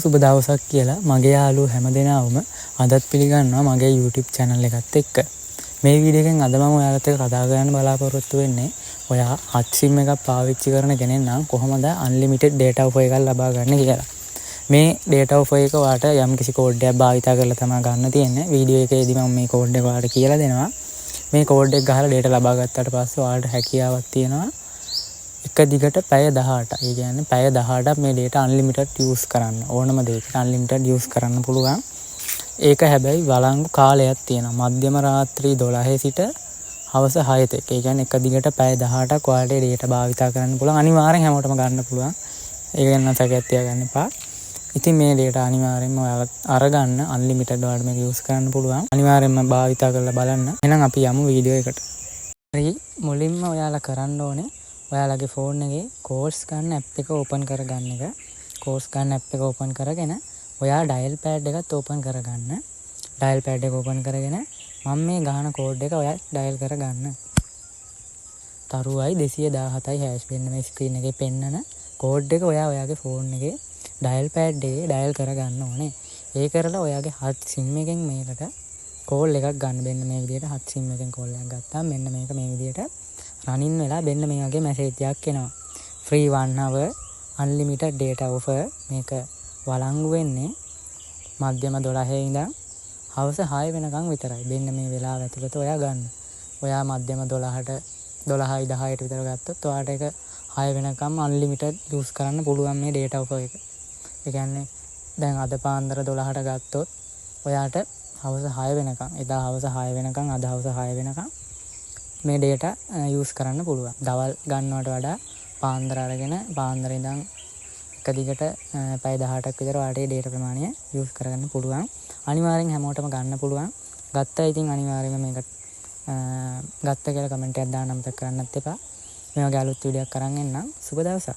සුබ දවසක් කියලා මගේ යාළුවෝ හැම දෙනාවම අදත් පිළිගන්නවා මගේ YouTube channel එකත් එක්ක. මේ වීඩියෝ එකෙන් අද මම ඔයාලත් එක්ක කතා කරන්න බලාපොරොත්තු වෙන්නේ ඔයා හච් සිම් එකක් පාවිච්චි කරන කෙනෙක් නම් කොහොමද අන්ලිමිටඩ් ඩේටා ඔෆර් එකක් ලබා ගන්න කියලා. මේ ඩේටා ඔෆර් එක ඔයාට යම්කිසි කෝඩ් එකක් භාවිතා කරලා තමයි ගන්න තියෙන්නේ. වීඩියෝ එකේදී මම මේ කෝඩ් එක ඔයාලට කියලා දෙනවා. මේ කෝඩ් එක ගහලා ඩේටා ලබා ගත්තට පස්සේ ඔයාලට හැකියාවක් තියෙනවා එක දිගට පැය 18. ඒ කියන්නේ පැය 18ක් මේ ඩේටා අන්ලිමිටඩ් යූස් කරන්න. ඕනම දෙයකට අන්ලිමිටඩ් යූස් කරන්න පුළුවන්. ඒක හැබැයි වළංගු කාලයක් තියෙනවා. මධ්‍යම රාත්‍රී 12 සිට හවස 6 තෙක්. ඒ කියන්නේ එක දිගට පැය 18ක් ඔයාලට ඩේටා භාවිතා කරන්න පුළුවන්. අනිවාර්යෙන් හැමෝටම ගන්න පුළුවන්. ඒක ගැන නම් සැකයක් තියාගන්න එපා. ඉතින් මේ ඩේටා අනිවාර්යෙන්ම ඔයාලා අරගන්න. අන්ලිමිටඩ් ඔයාලට මේක යූස් කරන්න පුළුවන්. අනිවාර්යෙන්ම භාවිතා කරලා බලන්න. එහෙනම් අපි යමු වීඩියෝ එකට. හරි, මුලින්ම ඔයාලා කරන්න ඕනේ ඔයාලගේ ෆෝන් එකේ කෝල්ස් ගන්න ඇප් එක ඕපන් කරගන්න එක. කෝල්ස් ගන්න ඇප් එක ඕපන් කරගෙන ඔයා ඩයල් පෑඩ් එකත් ඕපන් කරගන්න. ඩයල් පෑඩ් එක ඕපන් කරගෙන මම මේ ගහන කෝඩ් එක ඔයා ඩයල් කරගන්න. *217යි හැෂ්. මෙන්න මේ ස්ක්‍රීන් එකේ පෙන්නන කෝඩ් එක ඔයා ඔයාගේ ෆෝන් එකේ ඩයල් පෑඩ් එකේ ඩයල් කරගන්න ඕනේ. ඒ කරලා ඔයාගේ හච් සිම් එකෙන් මේකට කෝල් එකක් ගන්න. මෙන්න මේ විදිහට හච් සිම් එකෙන් කෝල් එකක් ගත්තාම මෙන්න මේක මේ විදිහට රනින් වෙලා මෙන්න මේ වගේ මැසේජ් එකක් එනවා. "Free 1 hour unlimited data offer." මේක වළංගු වෙන්නේ මධ්‍යම 12 ඉඳන් හවස 6 වෙනකන් විතරයි. මෙන්න මේ වෙලාව ඇතුළත ඔයා ගන්න. ඔයා මධ්‍යම 12ට, 12යි 10ට විතර ගත්තොත් ඔයාට ඒක 6 වෙනකම් අන්ලිමිටඩ් යූස් කරන්න පුළුවන් මේ ඩේටා ඔෆර් එක. ඒ කියන්නේ දැන් අද පාන්දර 12ට ගත්තොත් ඔයාට හවස 6 වෙනකන්, එදා හවස 6 වෙනකන්, අද හවස 6 වෙනකන් මේ ඩේටා යූස් කරන්න පුළුවන්. දවල් ගන්නවට වඩා පාන්දර අරගෙන පාන්දර ඉඳන් එක දිගට පැය 18ක් විතර ඔයාලට ඒ ඩේටා ප්‍රමාණය යූස් කරගන්න පුළුවන්. අනිවාර්යෙන් හැමෝටම ගන්න පුළුවන්. ගත්තා ඉතින් අනිවාර්යයෙන්ම මේක ගත්ත කියලා කමෙන්ට් එකක් දාන්න අමතක කරන්නත් එපා. මේ වගේ අලුත් වීඩියෝ එකක් අරන් එන්නම්. සුබ දවසක්.